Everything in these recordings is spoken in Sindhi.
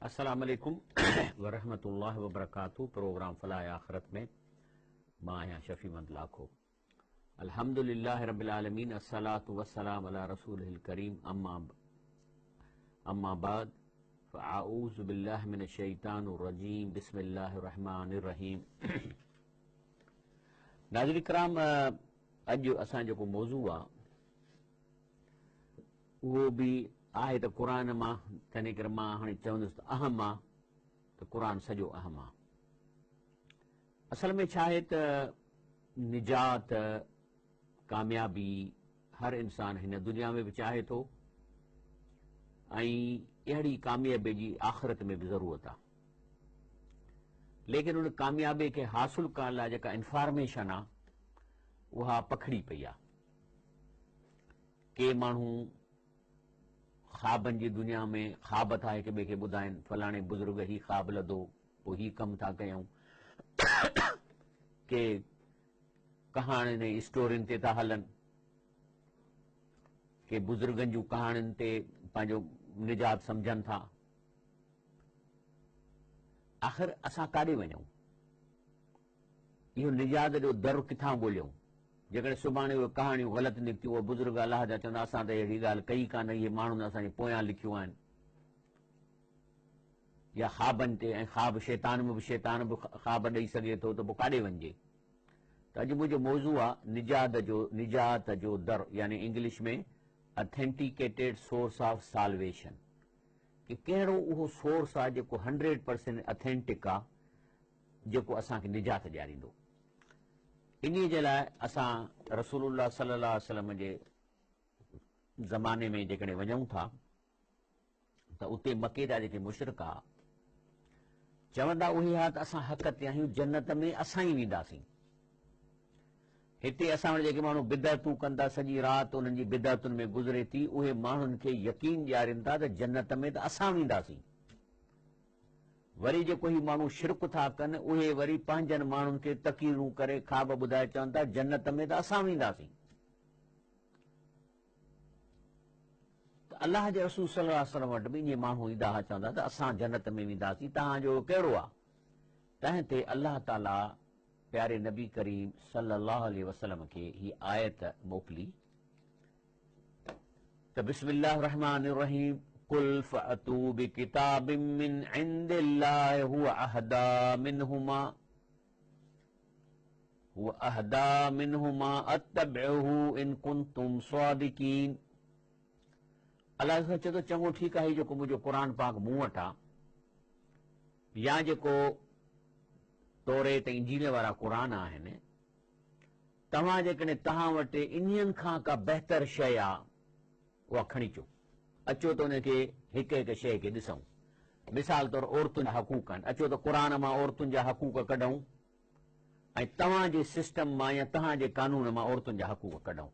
السلام عليڪم ورحمة الله وبرڪاته پروگرام فلاح آخرت ۾ مان آهيان شفيع محمد لاکو الحمد لله رب العالمين الصلاة والسلام على رسوله الڪريم اما اما بعد فاعوذ بالله من الشيطان الرجيم بسم الله الرحمن الرحيم ناظرين ڪرام اڄ اسان جيڪو موضوع آ اهو به آهي ته قرآن مان، تنهن ڪري مان هاڻي چوندس ته اهم آ ته قرآن سڄو اهم آ. اصل ۾ ڇا آهي ته نجات، ڪاميابي هر انسان هن دنيا ۾ به چاهي ٿو ۽ اهڙي ڪاميابي جي آخرت ۾ به ضرورت آ. ليڪن ان ڪاميابي کي حاصل ڪرڻ لاء جيڪا انفارميشن آ اها پکڙي پئي آ. ڪي ماڻهو خوابن جي دنيا ۾ خواب ٿا هڪ ٻئي کي ٻڌائن، فلاڻي بزرگ هي خواب لڌو، پوء هي ڪم ٿا ڪيون. ڪي ڪهاڻين ۽ اسٽورين تي ٿا هلن. ڪي بزرگن جون ڪهاڻين تي پنهنجو نجات سمجهن ٿا. آخر اسان ڪاڏي وڃون؟ اهو نجات جو در ڪٿان ڳوليون؟ جيڪڏهن سڀاڻي اهي ڪهاڻيون غلط نڪتيون، اهي بزرگ الله جا چوندا اسان ته اهڙي ڳالهه ڪئي ڪانه، اهي ماڻهن اسان جي پويان لکيون آهن. يا خوابن تي ۽ خواب شيطان ۾ به شيطان به خواب ڏئي سگهي ٿو ته پوء ڪاڏي وڃجي؟ ته اڄ منهنجو موضوع آهي نجات جو نجات جو در يعني English ۾ Authenticated Source of Salvation ڪي ڪهڙو اهو سورس آهي جيڪو هنڊريڊ پرسينٽ اٿينٽڪ آهي جيڪو اسان کي نجات ڏياريندو. انهيء جي لاء اسان رسول الله صلي الله عليه وسلم جي زماني ۾ جيڪڏهن وڃون ٿا ته اتي مڪي جا جيڪي مشرڪ ها چوندا اهي ها ته اسان حق تي آهيون جنت ۾ اسان ئي وينداسين. هتي اسان وٽ جيڪي ماڻهو بدعتون ڪن ٿا سڄي رات انهن جي بدعتن ۾ گذري ٿي اهي ماڻهن کي يقين ڏيارين ٿا ته جنت ۾ ته اسان وينداسين. وري جيڪو هي ماڻهو شرڪ ٿا ڪن اهي وري پنهنجن ماڻهن کي تقريرون ڪري خواب ٻڌائي چون ٿا جنت ۾ ته اسان وينداسين ته الله جي رسول صلي الله عليه وسلم وٽ به ائين ماڻهو ايندا ها چوندا ته اسان جنت ۾ وينداسين توهان جو ڪهڙو آ تنهن تي الله تعالي پياري نبي ڪريم صلي الله عليه وسلم کي هي آيت موڪلي ته بسم الله الرحمٰن الرحيم قل فأتوا بڪتاب من عند الله هو اهديٰ منهما هو اهديٰ منهما اتبعه ان ڪنتم صادقين الله تعاليٰ چئي ٿو چڱو ٺيڪ آهي جيڪو منهنجو قرآن پاڪ مون وٽ آ يا جيڪو توريت ۽ انجيل وارا قرآن آهن توهان جيڪڏهن توهان وٽ انهين کان ڪا بهتر شيء آ، اها کڻي اچو. اچو ته ان کي هڪ هڪ شيء کي ڏسون. مثال طور عورتن جا حقوق آهن، اچو ته قرآن مان عورتن جا حقوق ڪڍون ۽ توهان جي سسٽم مان يا توهان جي قانون مان عورتن جا حقوق ڪڍون.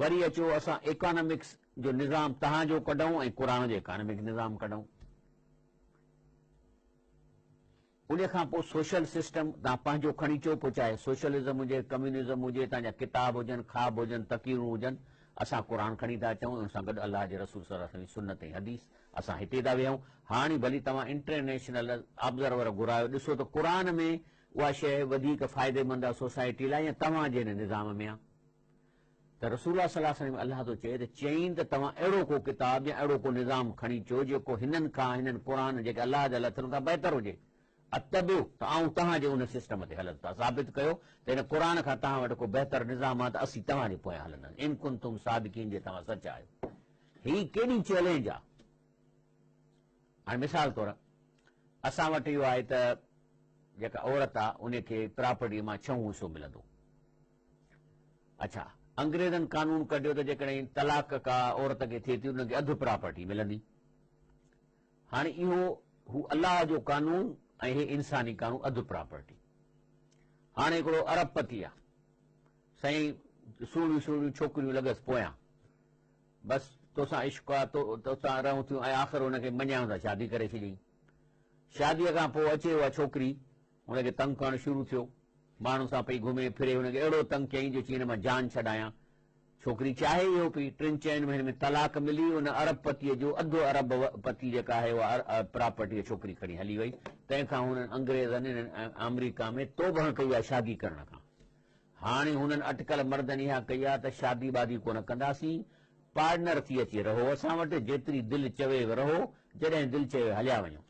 وري اچو اسان ايڪانامڪس جو نظام توهان جو ڪڍون ۽ قرآن جو ايڪانامڪ نظام ڪڍون. ان کان پوء سوشل سسٽم تان پنهنجو کڻي اچو، پوء چاهي سوشلزم هجي، ڪميونزم هجي، تان جا ڪتاب هجن، خواب هجن، تقريرون هجن، اسان قرآن کڻي ٿا اچون ۽ ان سان گڏ الله جي رسول صلي الله عليه وسلم جي سنت ۽ حديث، اسان هتي ٿا ويهون، هاڻي ڀلي توهان انٽرنيشنل آبزرور گهرايو، ڏسو ته قرآن ۾ اها شيء وڌيڪ فائديمند آهي سوسائٽي لاء يا توهان جي هن نظام ۾ آهي. ته رسول الله صلي الله عليه وسلم الله ٿو چئي ته چئين ته توهان اهڙو ڪو ڪتاب يا اهڙو ڪو نظام کڻي اچو جيڪو هنن کان، هنن قرآن جيڪي الله جا لٿل کان بهتر هجي. اتبع ته آئون توهان جي ان سسٽم تي هلندس. توهان ثابت ڪيو ته هن قرآن کان توهان وٽ ڪو بهتر نظام آهي ته اسين توهان جي پويان هلنداسين. ان ڪنتم صادقين جي توهان سچا آهيو. هي ڪيڏي چئلينج آهي. هاڻي مثال طور اسان وٽ اهو آهي ته جيڪا عورت آهي ان کي پراپرٽي مان ڇهون حصو ملندو. اڇا انگريزن قانون ڪڍيو ته جيڪڏهن طلاق ڪا عورت کي ٿئي ٿي ان کي اڌ پراپرٽي ملندي. هاڻي اهو هو الله جو قانون ۽ هي انساني قانون اڌ پراپرٽي. هاڻي هڪڙو ارب پتي آ سائين سهڻيون سهڻيون ڇوڪريون لڳس پويان بس توسان عشق آ توسان رهون ٿيون ۽ آخر هن کي مڃيائون ته شادي ڪري ڇڏيائين. شادي کان پوء اچي اها ڇوڪري هن کي تنگ ڪرڻ شروع ٿيو. ماڻهن سان پئي گهمي ڦري هن کي اهڙو تنگ ڪيائين جو چي هن مان جان ڇڏايان. ڇوڪري چاهي اهو پئي. ٽن چئن مهينن ۾ طلاق ملي. ان ارب پتيء جو اڌ ارب پتي جيڪا آهي اها پراپرٽي ڇوڪري کڻي هلي وئي. تنهن کان هنن انگريزن انهن آمريڪا ۾ توبهه ڪئي آهي شادي ڪرڻ کان. هاڻي هنن اٽڪل مردن اها ڪئي آهي ته شادي ٻادي ڪونه ڪنداسين. پارٽنر ٿي اچي رهو اسان وٽ، جيتري دل چويو رهو، جڏهن دل چوي هليا وڃو.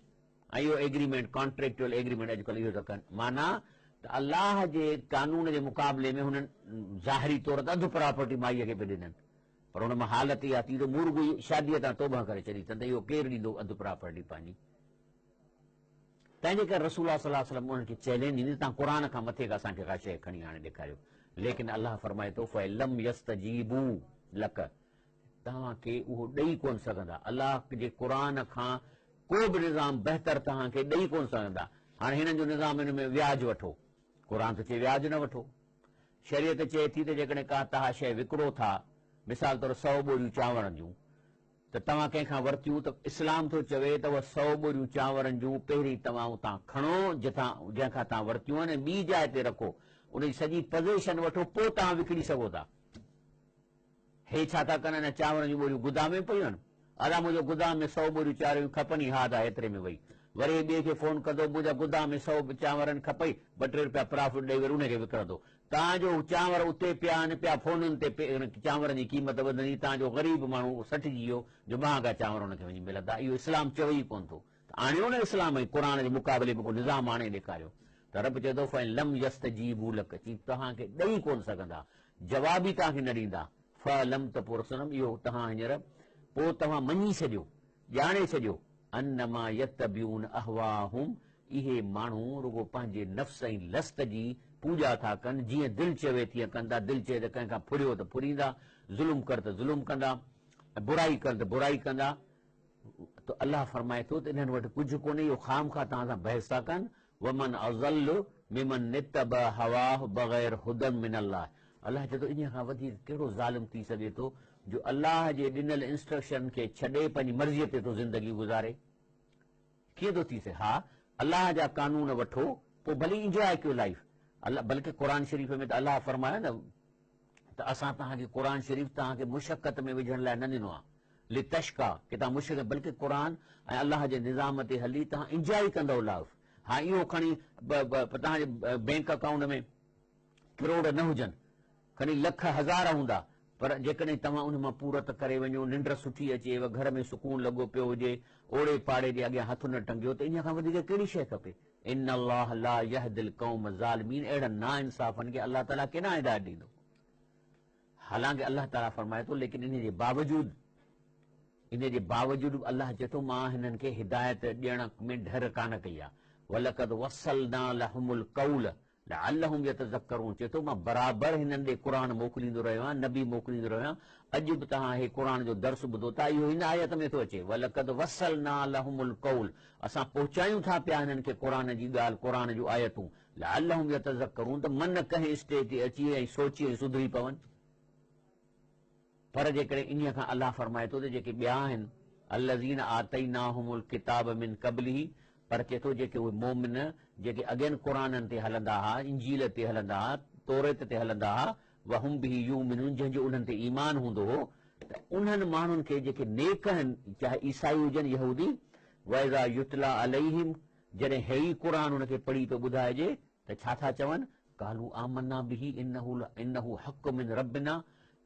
۽ اهو ايگريمينٽ، Contractual Agreement، اڄڪلهه اهو ٿا ڪن. معنيٰ ته الله جي قانون جي مقابلي ۾ هنن ظاهري طور ته اڌ پراپرٽي مائيء کي پئي ڏنن، پر ان مان حالت اها ٿي جو مون رڳو ئي شاديء تان توبهه ڪري ڇڏي اٿن ته اهو ڪير ڏيندو اڌ پراپرٽي پنهنجي. تنهن جي ڪري رسول الله صلي الله عليه وسلم انهن کي چئلينج ڏني ته توهان قرآن کان مٿي ڪا اسان کي ڪا شيء کڻي آڻي ڏيکاريو. ليڪن الله فرمائي ٿو فإن لم يستجيبوا لڪ توهان کي اهو ڏئي ڪونه سگهندا. الله جي قرآن کان ڪو به نظام بهتر توهان کي ڏئي ڪونه سگهندا. هاڻي هنن جو نظام ان ۾ وياج وٺو. قرآن ٿو چئي وياج نه وٺو. شريعت چئي ٿي ته جيڪڏهن ڪا توهان شيء وڪڻو ٿا، مثال طور سئو ٻوريون چانورن جون، ته توهان ڪنهن کان ورتيون ته اسلام ٿو چوي ته اهي سئو ٻوريون چانورن جون پهرين توهان اتان کڻو جتان جنهن کان توهان ورتيون آهن ۽ ٻي جاء تي رکو ان جي سڄي پزيشن وٺو پوء توهان وڪڻي سگهو ٿا. هي ڇا ٿا ڪن اڃا چانورن جون ٻوريون گدام ۾ پيون آهن. ادا منهنجو گدام ۾ سئو ٻوريون چانورن جون کپن ئي ها ادا هيتري ۾ وئي. وري هي ٻئي کي فون ڪندو منهنجا گدام ۾ سئو چانورن کپئي ٻه ٽي روپيا پرافٽ ڏئي وري ان کي وڪڻندو. تان جو چانور اتي پيا آهن پيا فونن تي چانورن جي قيمت وڌندي تان جو غريب ماڻهو سٽجي ويو جو مهانگا چانور ان کي وڃي ملندا اهو اسلام چوي ئي ڪونه ٿو ته آڻيو نه اسلام ۽ قرآن جي مقابلي ۾ ڪو نظام آڻي ڏيکاريو ته رب چئي ٿو فإن لم يستجيبوا لڪ چي توهان کي ڏئي ڪونه سگهندا جواب ئي توهان کي نه ڏيندا فاعلم ته پوء رسولم اهو توهان هينئر پوء توهان مڃي ڇڏيو ڄاڻي ڇڏيو انما يتبعون اهواهم اهي ماڻهو رڳو پنهنجي نفس ۽ لست جي پوڄا ٿا ڪن جيئن دل چوي تيئن ڪندا دل چئي ته ڪنهن کان ڦريو ته ڦريندا ظلم ڪر ته ظلم ڪندا ۽ برائي ڪر ته برائي ڪندا ته الله فرمائي ٿو ته انهن وٽ ڪجهه ڪونهي اهو خامخواه توهان سان بحث ٿا ڪن ومن اضل ممن اتبع هواه بغير هدي من الله الله چئي ٿو انهيء کان وڌيڪ ڪهڙو ظالم ٿي سگهي ٿو جو الله جي ڏنل انسٽرڪشن کي ڇڏي پنهنجي مرضيء تي ٿو زندگي گذاري ڪيئن ٿو ٿي سگهي ها الله جا قانون وٺو پوء ڀلي انجواء ڪيو لائيف الله بلڪه قرآن شريف ۾ ته الله فرمايو نه ته اسان توهان کي قرآن شريف توهان کي مشقت ۾ وجهڻ لاء نه ڏنو آهي لتشقيٰ ڪي توهان مشقت بلڪه قرآن ۽ الله جي نظام تي هلي توهان انجواء ڪندؤ لائف ها اهو کڻي توهان جي بينڪ اڪائونٽ ۾ ڪروڙ نه هجن کڻي لک هزار هوندا پر جيڪڏهن توهان ان مان پورت ڪري وڃو ننڊ سٺي اچيو گهر ۾ سڪون لڳو پيو هجي اوڙي پاڙي جي اڳيان هٿ نه ٽنگيو ته انهيء کان وڌيڪ ڪهڙي شيء کپي ان الله لا يهدي القوم الظالمين اهڙن ناانصافن کي الله تعاليٰ ڪيڏانهن هدايت ڏيندو حالانڪه الله تعاليٰ فرمائي ٿو ليڪن انهي جي باوجود انهي جي باوجود به الله چئي ٿو مان هنن کي هدايت ڏيڻ ۾ ڍر ڪانه ڪئي آهي ولقد وصلنا لهم القول لعلهم يتذڪرون چئي ٿو مان برابر هنن ڏي قرآن موڪليندو رهيو آهيان نبي موڪليندو رهيو آهيان اڄ به توهان هي قرآن جو درس ٻڌو ٿا اهو هن آيت ۾ ٿو اچي ولقد وصلنا لهم القول اسان پهچايون ٿا پيا هنن کي قرآن جي ڳالهه قرآن جون آيتون لعلهم يتذڪرون ته من ڪنهن اسٽيج تي اچي ۽ سوچي ۽ سڌري پون. پر جيڪڏهن انهيء کان الله فرمائي ٿو ته جيڪي ٻيا آهن، الذين آتيناهم الڪتاب من قبله پر چئي ٿو جيڪي اهي مؤمن جيڪي اڳين قرآنن تي هلندا ها، انجيل تي هلندا ها، توريت تي هلندا ها، وهم به يؤمنون جنهن جو انهن تي ايمان هوندو هو ته انهن ماڻهن کي جيڪي نيڪ آهن چاهي عيسائي هجن يهودي، واذا يتليٰ عليهم جڏهن هي ئي قرآن ان کي پڙهي پيو ٻڌائجي ته ڇا ٿا چون، قالوا آمنا به انه انه الحق من ربنا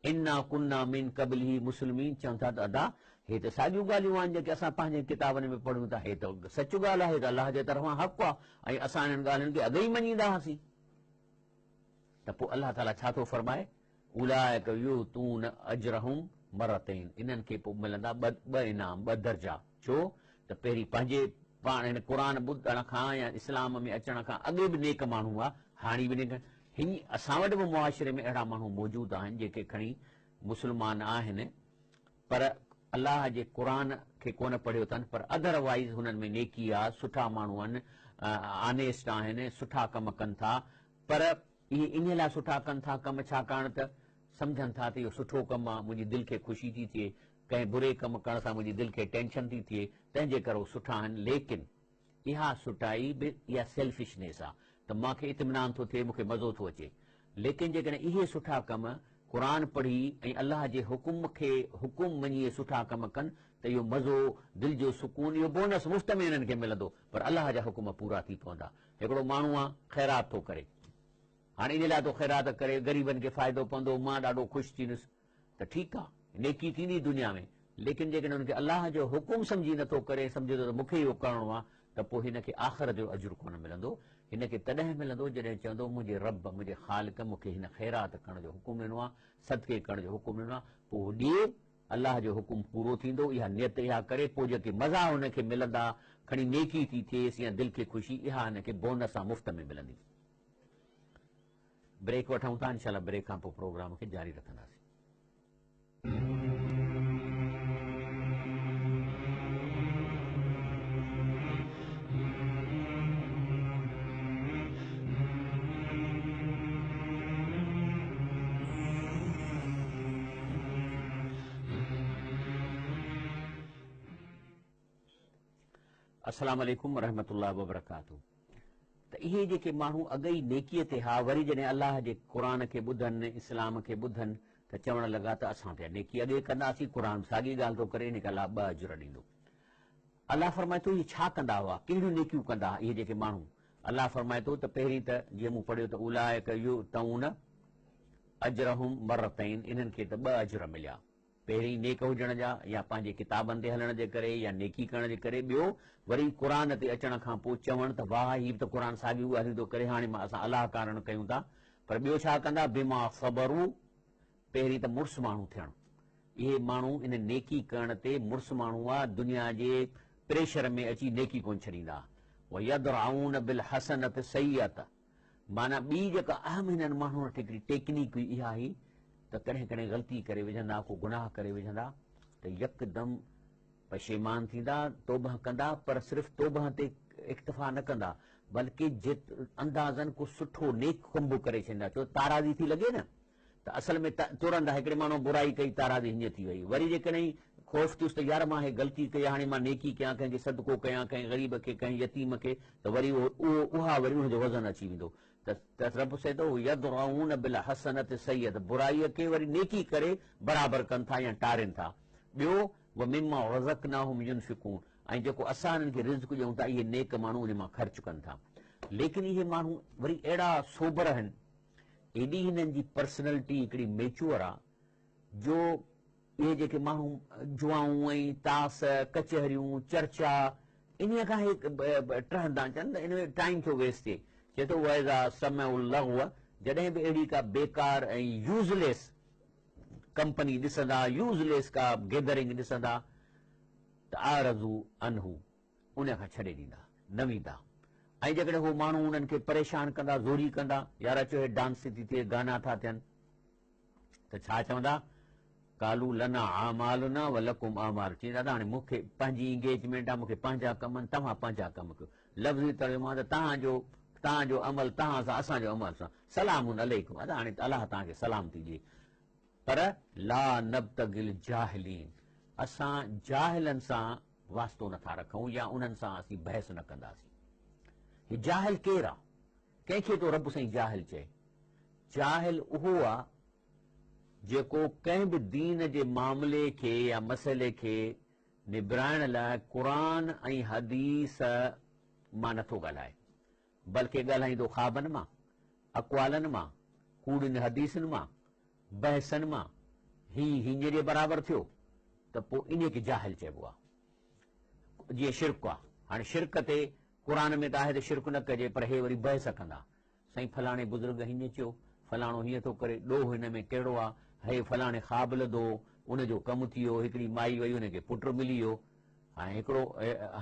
انا ڪنا من قبله مسلمين چون ٿا ته ادا هي ته ساڳيون ڳالهيون آهن جيڪي اسان پنهنجن ڪتابن ۾ پڙهيون ٿا هي ته سچ ڳالهه آهي ته الله جي طرفان حق آهي ۽ اسان انهن ڳالهين کي اڳ ئي مڃيندا هئاسين ته پوء الله تعاليٰ ڇا ٿو فرمائي اولئک يؤتون اجرهم مرتين انهن کي پوء ملندا ٻه انعام، ٻه درجا، ڇو ته پهرين پنهنجي پاڻ هن قرآن ٻڌڻ کان يا اسلام ۾ اچڻ کان اڳي به نيڪ ماڻهو هئا، هاڻي به نيڪ هن اسان وٽ به معاشري ۾ اهڙا ماڻهو موجود آهن جيڪي کڻي مسلمان آهن پر الله جي قرآن کي ڪونه پڙهيو اٿن پر ادر وائيز هنن ۾ نيڪي آ، سٺا ماڻهو آهن، آنيسٽ آهن، سٺا ڪم ڪن ٿا پر اهي انهيء لاء سٺا ڪن ٿا ڪم ڇاڪاڻ ته سمجهن ٿا ته اهو سٺو ڪم آ، منهنجي دل کي خوشي ٿي ٿئي، ڪنهن بري ڪم ڪرڻ سان منهنجي دل کي ٽينشن ٿي ٿئي، تنهن جي ڪري هو سٺا آهن، ليڪن اها سٺائي به اها سيلفشنيس آ ته مان کي اطمينان ٿو ٿئي، مون کي مزو ٿو اچي. ليڪن جيڪڏهن اهي سٺا ڪم قرآن پڙهي ۽ الله جي حڪم کي حڪم مڃي سٺا ڪم ڪن ته اهو مزو، دل جو سڪون، اهو بونس مفت ۾ انهن کي ملندو پر الله جا حڪم پورا ٿي پوندا. هڪڙو ماڻهو آ خيرات ٿو ڪري. هاڻي ان لاء ٿو خيرات ڪري غريبن کي فائدو پوندو مان ڏاڍو خوش ٿيندس ته ٺيڪ آ نيڪي ٿيندي دنيا ۾ ليڪن جيڪڏهن ان کي الله جو حڪم سمجهي نٿو ڪري سمجهي ٿو ته مون کي اهو ڪرڻو آ ته پوء هن کي آخرت جو اجر ڪونه ملندو هن کي تڏهن ملندو جڏهن چوندو منهنجي رب منهنجي خالق مون کي هن خيرات ڪرڻ جو حڪم ڏنو آ صدقي ڪرڻ جو حڪم ڏنو آ پوء هو ڏئي الله جو حڪم پورو ٿيندو اها نيت اها ڪري پوء جيڪي مزا هن کي ملندا کڻي نيڪي ٿي ٿئيس يا دل کي خوشي اها هن کي بونس آ مفت ۾ ملندي. بريڪ وٺون ٿا انشاء الله بريڪ کان پوء پروگرام کي جاري رکنداسين. السلام عليڪم ورحمة الله وبرڪاته ته اهي جيڪي ماڻهو اڳ ئي نيڪيء تي ها وري جڏهن الله جي قرآن کي ٻڌن اسلام کي ٻڌن ته چوڻ لڳا ته اسان ته نيڪي اڳي ڪنداسين قرآن به ساڳي ڳالهه ٿو ڪري ان کي الله ٻه اجر ڏيندو الله فرمائي ٿو اهي ڇا ڪندا هئا ڪهڙيون نيڪيون ڪندا هئا اهي جيڪي ماڻهو الله فرمائي ٿو ته پهرين ته جيئن مون پڙهيو ته اولئڪ يؤتون اجرهم مرتين انهن کي ته ٻه اجر مليا پهرين نيڪ هجڻ جا يا پنهنجي ڪتابن تي هلڻ جي ڪري يا نيڪي ڪرڻ جي ڪري ٻيو وري قرآن تي اچڻ کان پوء چوڻ ته واهه هي به ته قرآن ساڳيون ڳالهيون ٿو ڪري هاڻي اسان الله ڪارڻ ڪيون ٿا پر ٻيو ڇا ڪندا بما صبروا پهرين ته مڙس ماڻهو ٿيڻ اهي ماڻهو ان نيڪي ڪرڻ تي مڙس ماڻهو هئا دنيا جي پريشر ۾ اچي نيڪي ڪونه ڇڏيندا ويدرعون بالحسنة السيئة معنيٰ ٻي جيڪا اهم هنن ماڻهن وٽ هڪڙي ٽيڪنيڪ هئي اها هئي ته ڪڏهن ڪڏهن غلطي ڪري وجهندا، ڪو گناهه ڪري وجهندا ته يڪدم پشيمان ٿيندا، توبهه ڪندا پر صرف توبهه تي اڪتفا نه ڪندا بلڪه اندازن ڪو سٺو نيڪ ڪم به ڪري ڇڏيندا ڇو ته تارازي ٿي لڳي نه ته اصل ۾ ترندا هڪڙي ماڻهوء برائي ڪئي تارازي هيئن ٿي وئي وري جيڪڏهن خوف ٿيس ته يار مان هي غلطي ڪئي هاڻي مان نيڪي ڪيان ڪنهن کي صدقو ڪيان ڪنهن غريب کي ڪنهن يتيم کي ته وري اهو اها وري ان جو وزن اچي ويندو ته رب سي ٿو يدرؤن بالحسنة السيئة برائي کي وري نيڪي ڪري برابر ڪن ٿا يا ٽارين ٿا ٻيو ومما رزقناهم ينفقون ۽ جيڪو اسان انهن کي رزق ڏيون ٿا اهي نيڪ ماڻهو ان مان خرچ ڪن ٿا ليڪن اهي ماڻهو وري اهڙا سوبر آهن ايڏي هنن جي پرسنلٽي هڪڙي ميچوئر آ جو اهي جيڪي ماڻهو جوائون ۽ تاس، ڪچهريون، چرچا انهيء کان هي ٽهندا اچن ته ان ۾ ٽائيم ٿو ويسٽ ٿئي. چئي ٿو واذا سمعوا اللغو جڏهن به اهڙي ڪا بيڪار ۽ يوزليس ڪمپني ڏسندا، يوزليس ڪا گيدرنگ ڏسندا ته اعرضوا عنه ان کان ڇڏي ڏيندا، نه ويندا ۽ جيڪڏهن هو ماڻهو انهن کي پريشان ڪندا، زوري ڪندا، يار اچو هي ڊانس ٿي ٿئي، گانا ٿا ٿين ته ڇا چوندا، قالوا لنا اعمالنا ولڪم اعمالڪم، چوندا ته هاڻي مون کي پنهنجي انگيجمينٽ آهي، مون کي پنهنجا ڪم آهن، توهان پنهنجا ڪم ڪيو. لفظي ترجمو ته توهان جو توهان جو عمل توهان سان اسان جو عمل سان، سلام عليڪم، ادا هاڻي الله توهان کي سلامتي ڏئي. پر لا نبتغي الجاهلين اسان جاهلن سان واسطو نه ٿا رکون يا انهن سان اسين بحث نه ڪنداسين. هي جاهل ڪير آ؟ ڪنهن کي ٿو رب سائين جاهل چئي؟ جاهل اهو آ جيڪو ڪنهن به دين جي معاملي کي يا مسئلي کي نبرائڻ لاء قرآن ۽ حديث مان نه ٿو ڳالهائي بلڪه ڳالهائيندو خوابن مان، اقوالن مان، ڪوڙين حديثن مان، بحثن مان، هي هينئن جي برابر ٿيو ته پوء انهيء کي جاهل چئبو آهي. جيئن شرڪ آهي. هاڻي شرڪ تي قرآن ۾ ته آهي ته شرڪ نه ڪجي پر هي وري بحث ڪندا. سائين فلاڻي بزرگ هينئن چيو، فلاڻو هينئن ٿو ڪري، ڏوهه هن ۾ ڪهڙو آ، هي فلاڻي خواب لڌو، ان جو ڪم ٿي ويو، هڪڙي مائي وئي ان کي پٽ ملي ويو. هاڻي هڪڙو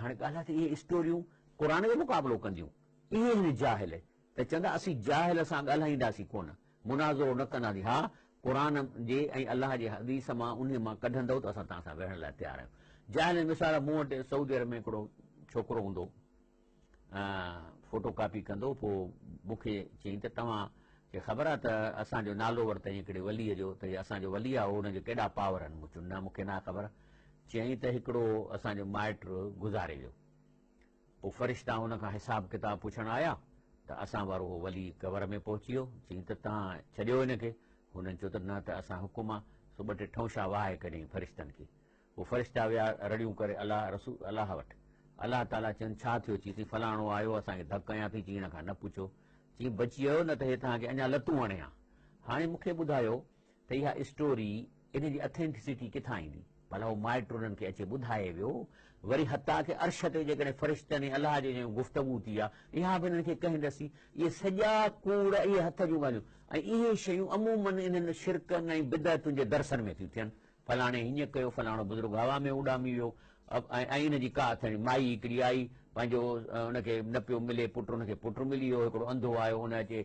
هاڻي ڳالهه ته اهي اسٽوريون قرآن جو مقابلو ڪنديون. اهي آهن جاهل ته چوندا اسين جاهل سان ڳالهائينداسين ڪونه، مناظرو نه ڪنداسين، ها قرآن جي ۽ الله جي حديث مان انهي مان ڪڍندؤ ته اسان توهان سان ويهڻ لاء تيار آهيون. جاهلن مثال مون وٽ سعودي عرب ۾ هڪڙو ڇوڪرو هوندو هو. فوٽو ڪاپي ڪندو پوء مون کي چيائين ته توهان کي خبر آهي ته اسان جو نالو ورتائين هڪڙي ولي جو ته هي اسان جو ولي آهي ان جو ڪيڏا پاور آهن مون چيو نه مون کي ناهي خبر چيائين ته هڪڙو اسان جو مائٽ گذاري ويو پوء فرشتا ان کان حساب ڪتاب پڇڻ آيا ته اسان وارو هو ولي قبر ۾ پهچي ويو چيائين ته توهان ڇڏيو هن کي هنن چيو ته نه ته اسان حڪم آ، سو ٻه ٽي ٺونشا وهائي ڪڍيائين فرشتن کي. پوء فرشتا ويا رڙيون ڪري الله رسول الله وٽ. الله تعاليٰ چين ڇا ٿيو؟ چي سائين فلاڻو آيو اسان کي ڌڪ هنيا اٿئي، چي هن کان نه پڇو. چي بچي ويو نه ته هي توهان کي اڃا لتون هڻي ها. هاڻي مون کي ٻڌايو ته اها اسٽوري ان جي اٿينٽسٽي ڪٿان ايندي؟ ڀلا هو مائٽ انهن کي اچي ٻڌائي ويو، وري حتيٰ ڪه عرش تي جيڪڏهن فرشتن ۽ الله جي جون گفتگو ٿي آ، اها به انهن کي ڪنهن ڏسي؟ اهي سڄا ڪوڙ، اهي هٿ جون ڳالهيون ۽ اهي شيون عموماً انهن شرڪن ۽ بدعتن جي درسن ۾ ٿيون ٿين. فلاڻي هيئن ڪيو، فلاڻو بزرگ هوا ۾ اڏامي ويو ۽ ان جي ڪا اٿڻي. مائي هڪڙي آئي، پنهنجو ان کي نه پيو ملي پٽ، ان کي پٽ ملي ويو. هڪڙو انڌو آيو، ان اچي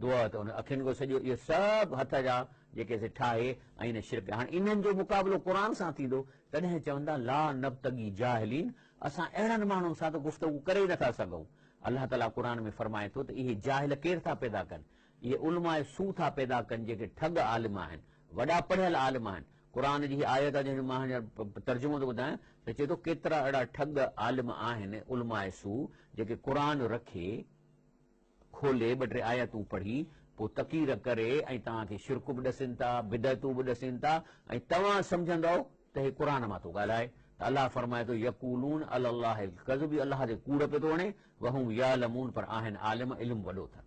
دعا ته ان اکين کان سڄو. اهي سڀ هٿ جا جيڪي سي ٺاهي ۽ ان شرڪ. هاڻي انهن جو مقابلو قرآن سان ٿيندو، تڏهن چوندا لا نبتغي جاهلين، اسان اهڙن ماڻهن سان ته گفتگو ڪري ئي نٿا سگهون. الله تعاليٰ قرآن ۾ فرمائي ٿو ته اهي جاهل ڪير ٿا پيدا ڪن؟ اهي علماء سوء ٿا پيدا ڪن جيڪي ٺڳ عالم آهن، وڏا پڙهيل عالم آهن. قرآن جي هي آيت آهي جنهن جو مان هينئر ترجمو ٿو ٻڌايان ته چئي ٿو ڪيترا اهڙا ٺڳ عالم آهن علماء سوء جيڪي قرآن رکي کولي ٻه ٽي آيتون پڙهي پوء تقرير ڪري ۽ توهان کي شرڪ به ڏسين ٿا، بدعتون به ڏسين ٿا ۽ توهان سمجهندؤ ته هي قرآن مان ٿو ڳالهائي ته الله فرمائي ٿو يقولون علي الله الڪذب اهو الله تي ڪوڙ پيو ٿو هڻي وهم يعلمون پر آهن عالم علم وڏو اٿن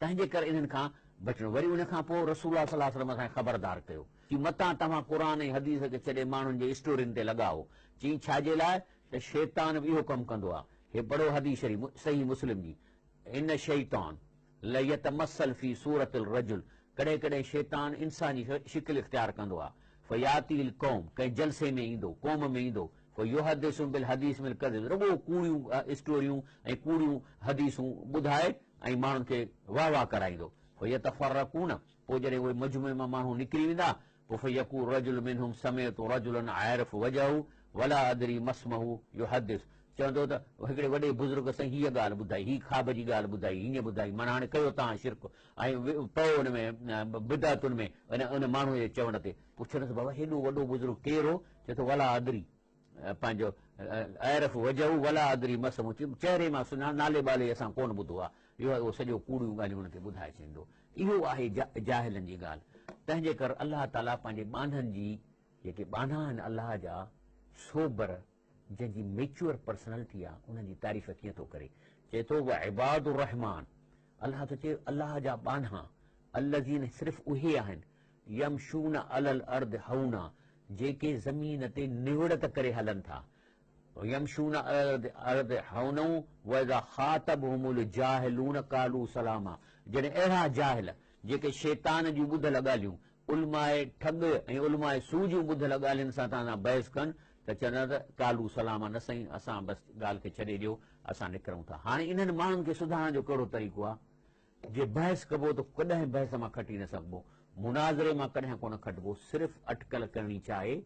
تنهنجي ڪري انهن کان بچڻو وري ان کان پوء رسول الله صلي الله عليه وسلم اسان کي خبردار ڪيو چي متان توهان قرآن ۽ حديث کي ڇڏي ماڻهن جي اسٽورين تي لڳائو چي ڇا جي لاء ته شيطان به اهو ڪم ڪندو آهي هي پڙهو حديث شريف صحيح مسلم جي ان شيطان ليتمثل في صورة الرجل ڪڏهن ڪڏهن شيطان انسان جي شڪل اختيار ڪندو آهي فياتي القوم ڪنهن جلسي ۾ ايندو قوم ۾ ايندو فيحدثهم بالحديث من الڪذب رڳو ڪوڙيون اسٽوريون ۽ ڪوڙيون حديثون ٻڌائي ۽ ماڻهن کي واهه واهه ڪرائيندو فيتفرقون پوء جڏهن اهي مجمعي مان ماڻهو نڪري ويندا پوء فيقول رجل منهم سمعت رجلا اعرف وجهه ولا ادري ما اسمه يحدث چوندو ته هڪڙي وڏي بزرگ سائين هيء ڳالهه ٻڌائي، هي خواب جي ڳالهه ٻڌائي، هيئن ٻڌائي، معنيٰ هاڻي ڪيو توهان شرڪ ۽ پئو ان ۾ بدعتن ۾ ان ماڻهوء جي چوڻ تي. پڇنس بابا هيڏو وڏو بزرگ ڪير هو؟ چئي ٿو ولا ادري پنهنجو اعرف وجهه ولا ادري ما اسمه چهري مان سڃاڻ نالي ٻالي اسان ڪونه ٻڌو آهي. اهو اهو سڄو ڪوڙيون ڳالهيون هن کي ٻڌائي ڇڏيندو. اهو آهي جاهلن جي ڳالهه. تنهن جي ڪر الله تعاليٰ پنهنجي ٻانهن جي جيڪي ٻانها آهن الله جا سوبر جنهن جي ميچوئر پرسنلٽي آهي انهن جي تعريف ڪيئن ٿو ڪري. چئي ٿو وعباد الرحمان الله ٿو چئي الله جا ٻانها الذين صرف اهي آهن يمشون علي الارض هونا جيڪي زمين تي نوڙت ڪري هلن ٿا يمشون علي الارض هونا واذا خاطبهم الجاهلون قالوا سلاما جڏهن اهڙا جاهل جيڪي شيطان جون ٻڌل ڳالهيون علماء ٺڳ ۽ علماء سوء جون ٻڌل ڳالهين سان توهان سان بحث ڪن ته چوندا ته قالوا سلاما نه سائين اسان بس ڳالهه کي ڇڏي ڏيو اسان نڪرون ٿا هاڻي انهن ماڻهن کي سڌارڻ جو ڪهڙو طريقو آهي جي بحث ڪبو ته ڪڏهن بحث مان کٽي نه سگهبو، مناظري مان ڪڏهن ڪونه کٽبو، صرف اٽڪل ڪرڻي چاهي،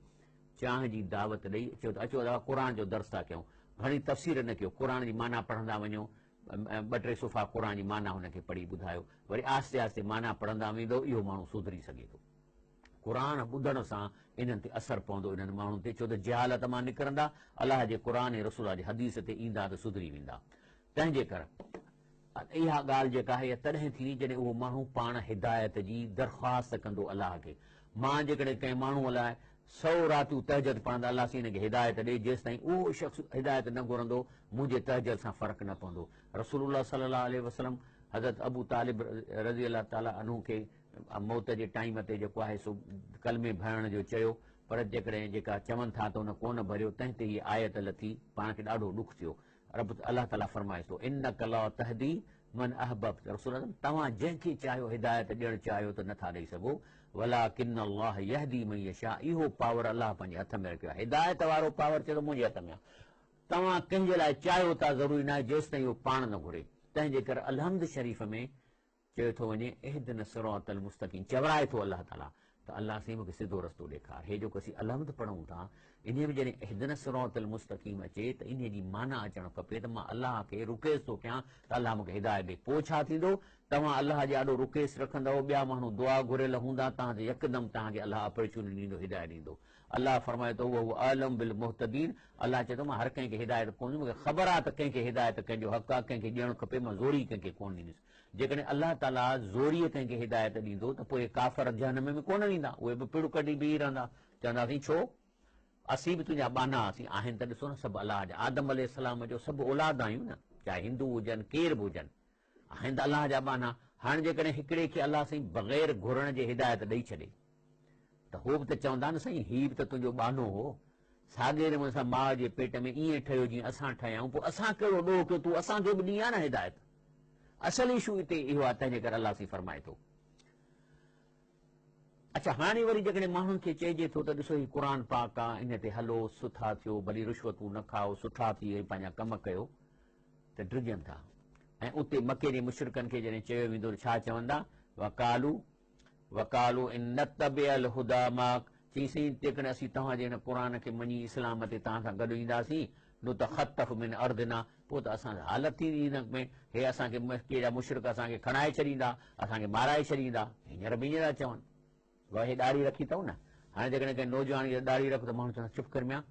چانهه جي دعوت ڏئي چيو ته اچو ادا قرآن جو درس ٿا ڪيون، گهڻي تفسير نه ڪيو، قرآن جي معنيٰ پڙهندا وڃو، ٻه ٽي صفحا قرآن جي معنيٰ هن کي پڙهي ٻڌايو، وري آهستي آهستي معنيٰ پڙهندا ويندؤ، اهو ماڻهو سڌري سگهي ٿو. قرآن ٻڌڻ سان انهن تي اثر پوندو انهن ماڻهن تي، ڇو ته جهالت مان نڪرندا، الله جي قرآن ۽ رسول الله جي حديث تي ايندا ته سڌري ويندا. تنهن جي ڪر اها ڳالهه جيڪا آهي اها تڏهن ٿيندي جڏهن اهو ماڻهو پاڻ هدايت جي درخواست ڪندو الله کي. مان جيڪڏهن ڪنهن ماڻهوء لاء سئو راتيون تهجد پڙهندس الله سائين هن کي هدايت ڏي جيستائين اهو شخص هدايت نه گهرندو منهنجي تهجد سان فرق نه پوندو. رسول الله صلي الله عليه وسلم حضرت ابو طالب رضي الله تعالٰي عنه کي موت جي ٽائيم تي جيڪو آهي سو ڪلمي ڀرڻ جو چيو پر جيڪڏهن جيڪا چون ٿا ته ان ڪونه ڀريو تنهن تي هيء آيت لٿي پاڻ کي ڏاڍو ڏک ٿيو. رب الله تعاليٰ فرمائي ٿو، انک لا تهدي من احببت رسول اعظم توهان جنهن کي چاهيو هدايت ڏيڻ چاهيو ته نٿا ڏئي سگهو ولڪن الله يهدي من يشاء اهو پاور الله پنهنجي هٿ ۾ رکيو آهي هدايت وارو پاور چئي ٿو منهنجي هٿ ۾ آهي توهان ڪنهن جي لاء چاهيو ٿا ضروري ناهي جيستائين اهو پاڻ نه گهري تنهن جي ڪري الحمد شريف ۾ چيو ٿو وڃي اهدنا الصراط المستقيم چورائي ٿو الله تعاليٰ ته الله سائين مونکي سڌو رستو ڏيکار هي جيڪو اسين الحمد پڙهون ٿا انهي ۾ جڏهن اهدنا الصراط المستقيم اچي ته انهي جي معنيٰ اچڻ کپي ته مان الله کي رڪويسٽ ٿو ڪيان ته الله مونکي هدايت ڏي پوء ڇا ٿيندو توهان الله جي آڏو رڪيس رکندؤ، ٻيا ماڻهو دعا گهريل هوندا، توهان تي يڪدم توهان کي الله اپرچونٽي ڏيندو، هدايت ڏيندو. الله فرمائي ٿو، وهو اعلم بالمهتدين، الله چئي ٿو مان هر ڪنهن کي هدايت ڪونه ڏيندس، مون کي خبر آهي ته ڪنهن کي هدايت ڪنهن جو حق آهي، ڪنهن کي ڏيڻ کپي، مان زوري ڪنهن کي ڪونه ڏيندس. جيڪڏهن الله تعاليٰ زوريء ڪنهن کي هدايت ڏيندو ته پوء اهي ڪافر جهنم ۾ ڪونه ويندا، اهي به پڙ ڪڍي بيهي رهندا، چونداسين ڇو؟ اسين به تنهنجا ٻانها اسين آهن ته ڏسو نه سڀ الله جا آدم عليه السلام جو سڀ اولاد آهيون نه، چاهي هندو هجن ڪير به هجن، آهن ته الله جا ٻانها، هاڻ جيڪڏهن هڪڙي کي الله سائين بغير گهرڻ جي هدايت ڏئي ڇڏي ته هو به ته چوندا نه سائين هي به ته تنهنجو ٻانهو هو، ساڳئي نموني سان ماء جي پيٽ ۾ ائين ٺهيو جيئن اسان ٺهيا آهيون، پوء اسان ڪهڙو ڏوهه ڪيو تون اسان کي به ڏين ها نه هدايت. اصل اشو اتي اهو آهي تنهن جي ڪري الله سائين فرمائي ٿو. اڇا هاڻي وري جيڪڏهن ماڻهن کي چئجي ٿو ته ڏسو هي قرآن پاڪ آ ان تي هلو سٺا ٿيو ڀلي رشوتون نه کائو سٺا ٿي ۽ پنهنجا ڪم ڪيو ته ڊڄن ٿا ۽ اتي مڪي جي مشرڪن کي جڏهن چيو ويندو ته ڇا چوندا وقالو وقالو ان نتبع الهدى معک چئي سائين جيڪڏهن اسين توهان جي هن قرآن کي مڃي اسلام تي توهان سان گڏ اينداسين نتخطف من ارضنا پوء ته اسان سان حالت ٿيندي هن ۾ هي اسان کي مڪي جا مشرڪ اسان کي کڻائي ڇڏيندا، اسان کي مارائي ڇڏيندا. هينئر به ائين ٿا چون. واهه هي ڏاڙهي رکي اٿئون نه. هاڻي جيڪڏهن ڪنهن نوجوان کي ڏاڙهي رک ته ماڻهو چوندا چپ ڪر ميان،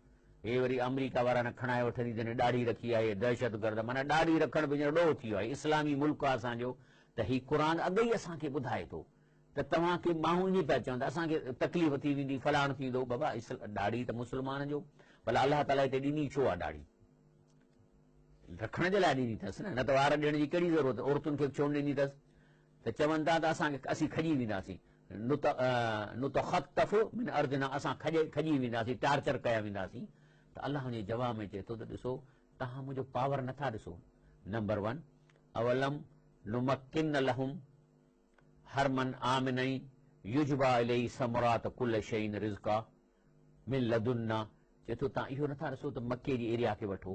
هي وري آمريڪا وارا نه کڻائي وٺندي جنهن ڏاڙهي رکي آهي، هي دهشتگرد معنيٰ ڏاڙهي رکڻ به هينئر ڏوهه ٿي ويو آهي. اسلامي ملڪ آهي اسان جو ته هي قرآن اڳ ئي اسان کي ٻڌائي ٿو ته توهان کي ماڻهو ائين پيا چون ته اسان کي تڪليف ٿي ويندي فلاڻ ٿيندو. بابا ڏاڙهي ته مسلمان جو ڀلا الله تعاليٰ هتي ڏني ڇو آهي ڏاڙهي؟ رکڻ جي لاء ڏني اٿس نه، نه ته وار ڏيڻ جي ڪهڙي ضرورت، عورتن کي به ڇو نه ڏني اٿس ته چون ٿا ته اسان کي اسين کڄي وينداسين، نتخطف من ارضنا اسان کڄي وينداسين، ٽارچر ڪيا وينداسين ته الله ان جي جواب ۾ چئي ٿو ته ڏسو توهان منهنجو پاور نٿا ڏسو، نمبر ون اولم نمڪن لهم حرما آمنا يجبا اليه ثمرات ڪل شيء رزقا من لدنا، چئي ٿو توهان اهو نٿا ڏسو ته مڪي جي ايريا کي وٺو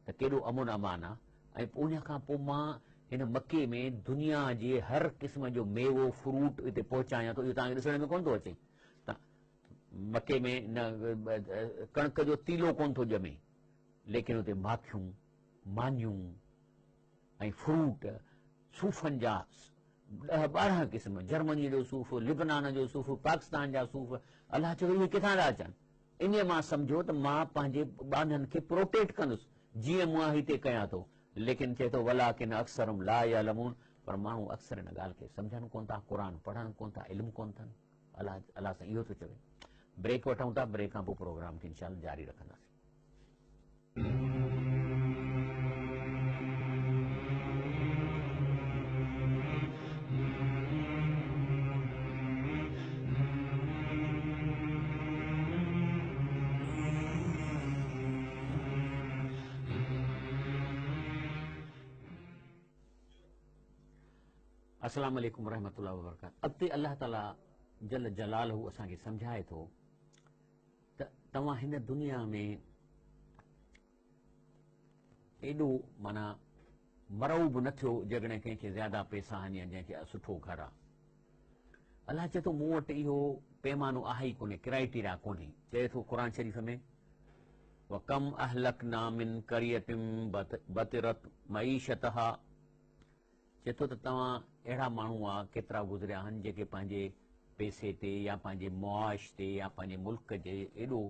ته ڪيڏو امن امان آ ۽ پوء ان کان پوء مان هن مڪي ۾ دنيا جي هر قسم جو ميوو فروٽ اتي پهچايان ٿو اهو توهان کي ڏسڻ ۾ ڪونه ٿو اچي ته مڪي ۾ نه ڪڻڪ جو تيلو ڪونه ٿو ڄمي ليڪن اتي ماکيون مانيون ۽ فروٽ صوفن جا ڏهه 12 قسم، جرمنيء جو صوف، لبنان جو صوف، پاڪستان جا صوف، الله چيو اهي ڪٿان ٿا اچن؟ انهيء مان سمجهو ته مان پنهنجي ٻانهن کي پروٽيڪٽ ڪندس، جيئن مان هتي ڪيان ٿو. ليڪن چئي ٿو ولٰڪن اڪثرهم لا يعلمون پر ماڻهو اڪثر ان ڳالهه کي سمجهن ڪونه ٿا، قرآن پڙهن ڪونه ٿا، علم ڪونه اٿن. الله الله سائين اهو ٿو چوي. بريڪ وٺون ٿا، بريڪ کان پوء پروگرام کي انشاء الله جاري رکنداسين. السلام عليڪم ورحمة الله وبرڪاته. اڳتي الله تعالي جل جلاله اسان کي سمجهائي ٿو ته توهان هن دنيا ۾ ايڏو معنيٰ مرعوب نه ٿيو جيڪڏهن ڪنهن کي زياده پئسا آهن يا جنهن کي سٺو گهر آهي. الله چئي ٿو مون وٽ اهو پيمانو آهي ئي ڪونهي، ڪرائيٽيريا ڪونهي. چئي ٿو قرآن شريف ۾ وڪم اهلڪنا من قرية بطرت معيشتها چئي ٿو ته توهان اهڙا ماڻهو آ ڪيترا گذريا آهن جيڪي پنهنجي پئسي تي يا پنهنجي معاش تي يا پنهنجي ملڪ جي ايڏو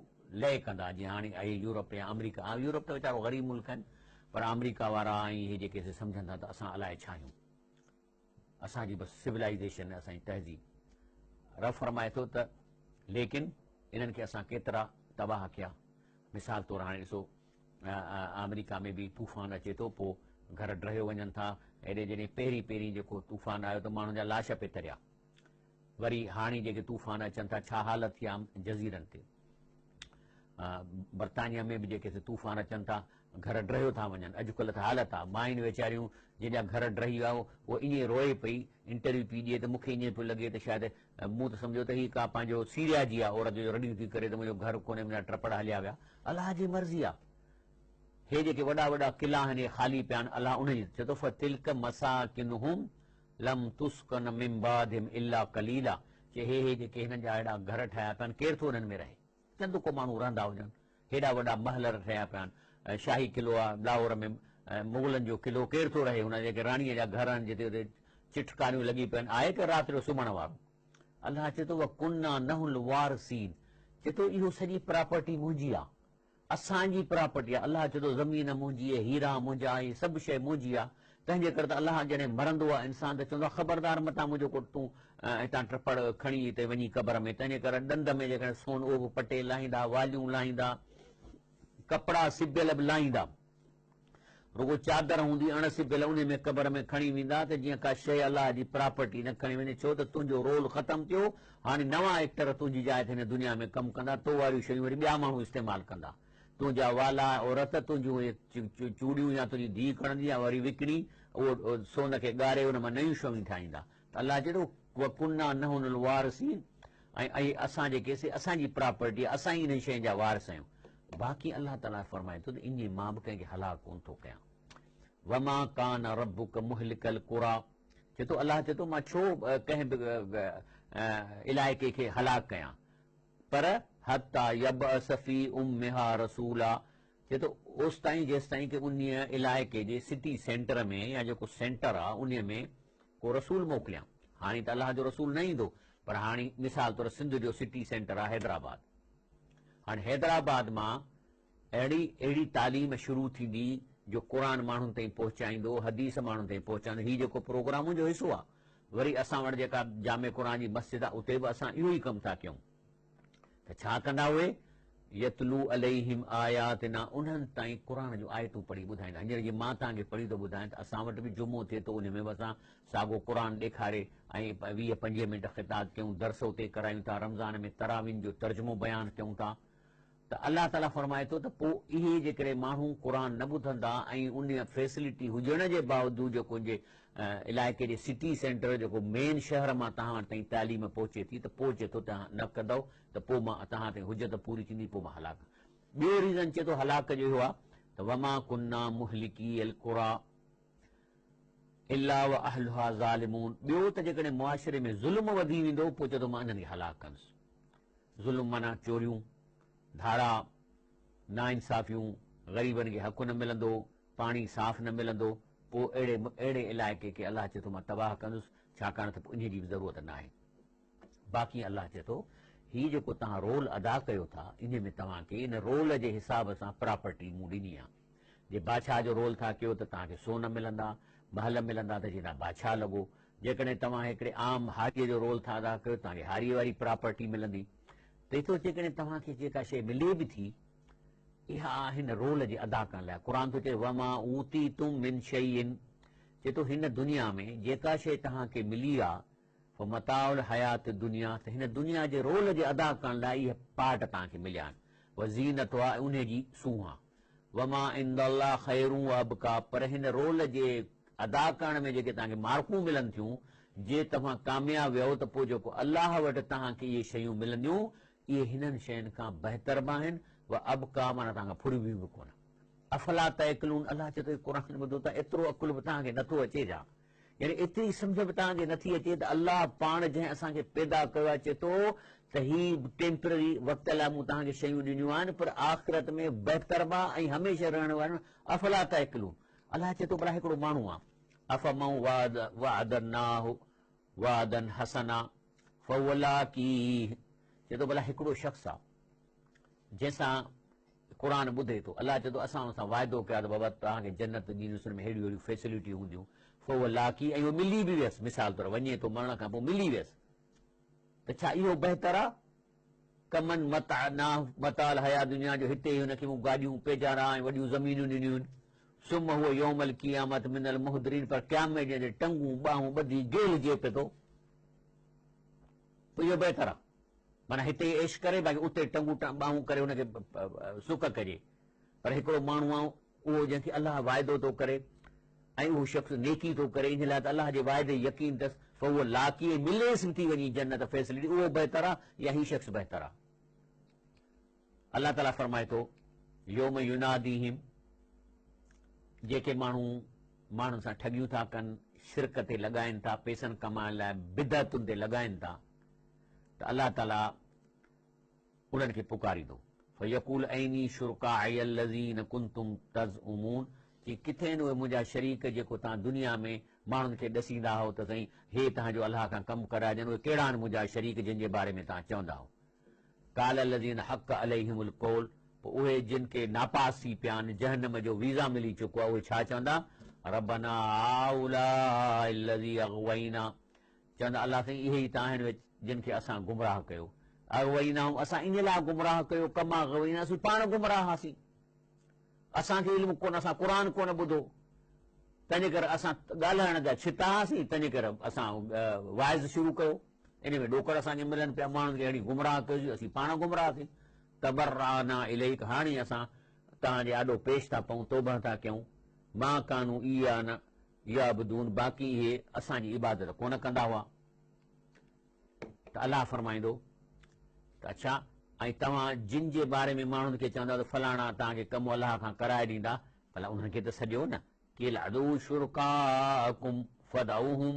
لئه ڪندا جيئن هاڻي اهي يورپ يا آمريڪا آ يورپ ته ويچارو غريب ملڪ آهن پر آمريڪا وارا ۽ اهي جيڪي سي سمجهن ٿا ته اسان الائي ڇا آهيون اسان جي بس سولائيزيشن اسان جي تهذيب رب فرمائي ٿو ته ليڪن انهن کي اسان ڪيترا تباهه ڪيا مثال طور هاڻي ڏسو آمريڪا ۾ به طوفان اچي ٿو پوء گهر ڊهيو وڃن ٿا. هيڏي جڏهن پهرين پهرين جيڪو طوفان آيو ته ماڻهن جا لاش پئي تريا. وري هاڻي جيڪي طوفان اچن ٿا ڇا حالت ٿي آ جزيرن تي. برطانيا ۾ به جيڪي سي طوفان اچن ٿا گهر ڊهيو ٿا وڃن. اڄڪلهه ته حالت آ ماين ويچاريون جن جا گهر ڊهي ويا اهي ائين روئي پئي انٽرويو پئي ڏئي ته مون کي ائين پيو لڳي ته شايد مون ته سمجهيو ته هي ڪا پنهنجو سيريا جي آ عورت جو رڙيون ٿي ڪري ته منهنجو گهر ڪونهي منهنجا ٽپڙ هليا ويا. الله جي مرضي آ. هي جيڪي وڏا وڏا قلعا آهن اهي خالي پيا آهن الله انهن جي چئي ٿو فتلڪ مساڪنهم لم تسڪن من بعدهم الا قليلا چي هي هي جيڪي هنن جا اهڙا گهر ٺاهيا پيا آهن ڪير ٿو انهن ۾ رهي چند ڪو ماڻهو رهندا هجن هيڏا وڏا محل ٺهيا پيا آهن شاهي قلعو آ لاهور ۾ مغلن جو قلعو ڪير ٿو رهي هن جيڪي راڻيء جا گهر آهن جتي اتي چٽڪاريون لڳي پيون آهن، آهي ڪي رات جو سمهڻ وارو؟ الله چئي ٿو وڪنا نحن الوارثين، چئي ٿو اهو سڄي پراپرٽي منهنجي آ، اسان جي پراپرٽي آ، الله چئي ٿو زمين منهنجي، هيرا منهنجا، هي سڀ شيء منهنجي آ، تنهن جي ڪري ته الله جڏهن مرندو آ انسان ته چوندو آ خبردار متان منهنجو ڪو تون هتان ٽپڙ کڻي هتي وڃي قبر ۾، تنهن جي ڪري ڏند ۾ جيڪڏهن سون اهو به پٽي لاهيندا، واليون لاهيندا، ڪپڙا سبيل به لاهيندا. رڳو چادر هوندي اڻ سبيل انهي ۾ قبر ۾ کڻي ويندا ته جيئن ڪا شيء الله جي پراپرٽي نه کڻي وڃي ڇو ته تنهنجو رول ختم ٿيو هاڻي نوان ايڪٽر تنهنجي جاء تي هن دنيا ۾ ڪم ڪندا تو واريون شيون وري ٻيا ماڻهو استعمال ڪندا تنهنجا والا عورت تنهنجون اهي چوڙيون يا تنهنجي ڌيء کڻندي يا وري وڪڻي اهو سون کي ڳاري ان مان نيون شيون ٺاهيندا ته الله چئي ٿو وڪنا نحن الوارثين ۽ اهي اسان جيڪي سي اسان جي پراپرٽي آهي اسان ئي انهن شين جا وارث آهيون باقي الله تعاليٰ فرمائي ٿو ته انهي مان به ڪنهن کي هلاڪ ڪونه ٿو ڪيان وما ڪان ربک مهلڪ القريٰ چئي ٿو الله چئي ٿو مان ڇو ڪنهن به علائقي کي هلاڪ ڪيان پر حتيٰ يبعث في امها رسولا چئي ٿو اوستائين جيستائين ڪي انهي علائقي جي سٽي سينٽر ۾ يا جيڪو سينٽر آهي انهي ۾ ڪو رسول موڪليان. هاڻي ته الله جو رسول نه ايندو پر هاڻي مثال طور سنڌ جو سٽي سينٽر آهي حيدرآباد. هاڻي حيدرآباد مان اهڙي اهڙي تعليم شروع ٿيندي جو قرآن ماڻهن تائين پهچائيندو، حديث ماڻهن تائين پهچائيندو. هي جيڪو پروگرام ان جو حصو آهي. وري اسان وٽ جيڪا جامع قرآن جي مسجد آهي اتي به اسان اهو ئي ڪم ٿا ڪيون. ته ڇا ڪندا اهي؟ يتلو عليهم آياتنا انهن تائين قرآن جون آيتون پڙهي ٻڌائيندا. هينئر جيئن مان توهان کي پڙهي ٿو ٻڌايان ته اسان وٽ به جمعو ٿئي ٿو ان ۾ به اسان ساڳو قرآن ڏيکاري ۽ 20 25 منٽ خطاب ڪيون، درس اتي ڪرايون ٿا، رمضان ۾ تراوين جو ترجمو بيان ڪيون ٿا ته الله تعاليٰ فرمائي ٿو ته پوء اهي جيڪڏهن ماڻهو قرآن نه ٻڌندا ۽ ان فيسلٽي هجڻ جي باوجود جيڪو ان جي علائقي جي سٽي سينٽر جيڪو مين شهر مان توهان وٽ تائين تعليم پهچي ٿي ته پوء چئي ٿو توهان نه ڪندؤ ته پوء مان توهان تائين حجت پوري ٿيندي پوء مان هلاڪ ٻيو ريزن چئي ٿو هلاڪ جو اهو آهي ته وما ڪنا مهلڪي القريٰ الا واهلها ظالمون ٻيو ته جيڪڏهن معاشري ۾ ظلم وڌي ويندو پوء چئي ٿو مان انهن کي هلاڪ ڪندس ظلم معنيٰ چوريون ڌاڙا ناانصافيون غريبن کي حق نه ملندو پاڻي صاف نه ملندو، پوء اهڙي اهڙي علائقي کي الله چئي ٿو مان تباهه ڪندس، ڇاڪاڻ ته پوء انهيء جي به ضرورت ناهي. باقي الله چئي ٿو، هي جيڪو توهان رول ادا ڪيو ٿا، انهيء ۾ توهان کي ان رول جي حساب سان پراپرٽي مون ڏني آهي. جي بادشاهه جو رول ٿا ڪيو ته توهان کي سون ملندا، محل ملندا ته جيئن توهان بادشاهه لڳو. جيڪڏهن توهان هڪڙي عام هاريء جو رول ٿا ادا ڪيو ته توهان کي هاريء واري پراپرٽي ملندي. چئي ٿو جيڪڏهن توهان کي جيڪا شيء ملي به ٿي، اها هن رول جي ادا ڪرڻ لاء قرآن ٿو چئي وما اوتيتم من شيء چئي ٿو هن دنيا ۾ جيڪا شيء توهان کي ملي آ فمتاع الحيات الدنيا ته هن دنيا جي رول جي ادا ڪرڻ لاء اهي پارٽ توهان کي مليا آهن وزينتها ۽ انهي جي سونهن وما عند الله خير وابقا پر هن رول جي ادا ڪرڻ ۾ جيڪي توهان کي مارڪون ملن ٿيون جي توهان ڪامياب ويو ته پوء جيڪو الله وٽ توهان کي اهي شيون ملنديون اهي هنن شين کان بهتر به آهن و ابقيٰ معنيٰ توهان کان ڦربيون به ڪونه. افلا تعقلون الله چئي ٿو هي قرآن ٻڌو ٿا ايترو عقل به توهان کي نٿو اچي ڇا؟ يعني ايتري سمجهه به توهان کي نٿي اچي ته الله پاڻ جنهن اسان کي پيدا ڪيو آهي چئي ٿو ته هي ٽيمپرري وقت لاء مون توهان کي شيون ڏنيون آهن پر آخرت ۾ بهتر به ۽ هميشه رهڻ واريون افلا تعقلون الله چئي ٿو ڀلا هڪڙو ماڻهو آهي افمن وعدناه وعدا حسنا فهو لاقيه چئي ٿو ڀلا هڪڙو شخص آ جنهن سان قرآن ٻڌي ٿو الله چئي ٿو اسان ان سان واعدو ڪيو آ ته بابا توهان کي جنت ڏيندس ان ۾ ههڙيون ههڙيون فيسلٽيون هونديون فهو لاقيه ۽ اهو ملي به ويس مثال طور وڃي ٿو مرڻ کان پوء ملي ويس ته ڇا اهو بهتر آ ڪمن متعناه متاع الحياة الدنيا جو هتي ئي هن کي مون گاڏيون، پيجارا ۽ وڏيون زمينون ڏنيون آهن. ثم هو يوم القيامة من المحضرين پر قيامت جي ڏينهن ٽنگون ٻانهون ٻڌي گيلجي پئي ٿو. پوء اهو بهتر آهي. معنيٰ هتي ئي عيش ڪري باقي اتي ٽنگون ٻانهون ڪري هن کي سڪ ڪجي. پر هڪڙو ماڻهو آهي اهو جنهن کي الله واعدو ٿو ڪري ۽ اهو شخص نيڪي ٿو ڪري ان لاء ته الله جي واعدي يقين اٿس فهو لاقي ۽ مليس به ٿي وڃي جنت فيسلٽي اهو بهتر آهي يا هي شخص بهتر آهي الله تعالي فرمائي ٿو يوم يناديهم جيڪي ماڻهو ماڻهن سان ٺڳيون ٿا ڪن شرڪ تي لڳائن ٿا پيسن ڪمائڻ لاء بدعتن تي لڳائن ٿا ته الله تعالي انهن کي پڪاريندو. فيقول ايني شرڪائي الذين ڪنتم تزعمون چي ڪٿي آهن اهي منهنجا شريڪ جيڪو توهان دنيا ۾ ماڻهن کي ڏسيندا هئو ته سائين هي توهان جو الله کان ڪم ڪرائجن اهي ڪهڙا آهن منهنجا شريڪ جن جي باري ۾ توهان چوندا هئو. قال الذين حق عليهم القول پوء اهي جن کي ناپاس ٿي پيا آهن جهنم جو ويزا ملي چڪو آهي اهي ڇا چوندا ربنا هؤلاء الذي اغوينا چوندا الله سائين اهي ئي ته آهن جن کي اسان گمراهه ڪيو اغويناهم اسان ان لاء گمراهه ڪيو ڪما غوينا اسين پاڻ گمراهه هئاسين اسان کي علم ڪونه اسان قرآن ڪونه ٻڌو تنهنجي ڪري اسان ڳالهائڻ جا ڇتا هئاسين تنهنجي ڪري اسان واعظ شروع ڪيو ان ۾ ڏوڪڙ اسان کي ملن پيا ماڻهن کي اهڙي گمراهه ڪيوسين اسين پاڻ گمراهه ٿي تبرانا اليڪ هاڻي اسان توهان جي آڏو پيش ٿا پئون توبه ٿا ڪيون ما ڪانو ايانا يعبدون باقي اهي اسان جي عبادت ڪونه ڪندا هئا ته الله فرمائيندو ته اڇا ۽ توهان جن جي باري ۾ ماڻهن کي چوندا ته فلاڻا توهان کي ڪم الله کان ڪرائي ڏيندا ڀلا انهن کي ته سڏيو نه قيل ادعو شرڪاءڪم فدعوهم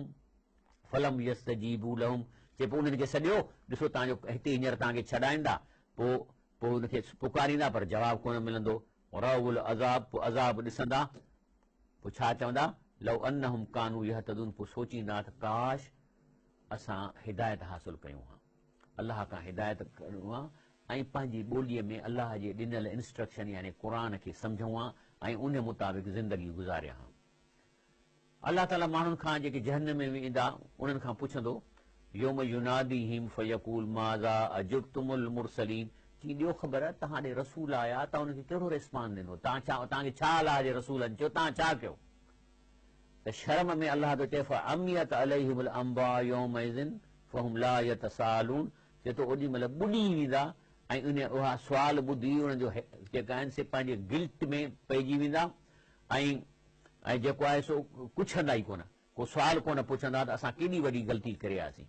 فلم يستجيبوا لهم چي پوء انهن کي سڏيو ڏسو توهان جو هتي هينئر توهان کي ڇڏائيندا پوء پوء ان کي پڪاريندا پر جواب ڪونه ملندو رأوا العذاب پوء عذاب ڏسندا پوء ڇا چوندا لو انهم ڪانوا يهتدون پوء سوچيندا ته ڪاش اسان هدايت حاصل ڪيون ها الله کان هدايت ڪريون ها ۽ پنهنجي ٻوليء ۾ الله جي ڏنل انسٽرڪشن يعني قرآن کي سمجهون ها ۽ ان مطابق زندگي گذاريان ها. الله تعاليٰ ماڻهن کان جيڪي جهنم ۾ ويندا انهن کان پڇندو، يوم يناديهم فيقول ماذا اجبتم المرسلين چي ڏيو خبر توهان ڏي رسول آيا توهان انهن کي ڪهڙو ريسپانس ڏنو توهان ڇا توهان کي ڇا الله جي رسولن چيو توهان ڇا ڪيو ته شرم ۾ الله ٿو چئي فعميت عليهم الانباء يومئذ فهم لا يتساءلون چئي ٿو اوڏي مهل ٻڏي ويندا ۽ ان اها سوال ٻڌي انهن جو جيڪا آهن سي پنهنجي گلٽ ۾ پئجي ويندا ۽ ۽ جيڪو آهي سو ڪڇندا ئي ڪونه ڪو سوال ڪونه پڇندا ته اسان ڪيڏي وڏي غلطي ڪري آياسين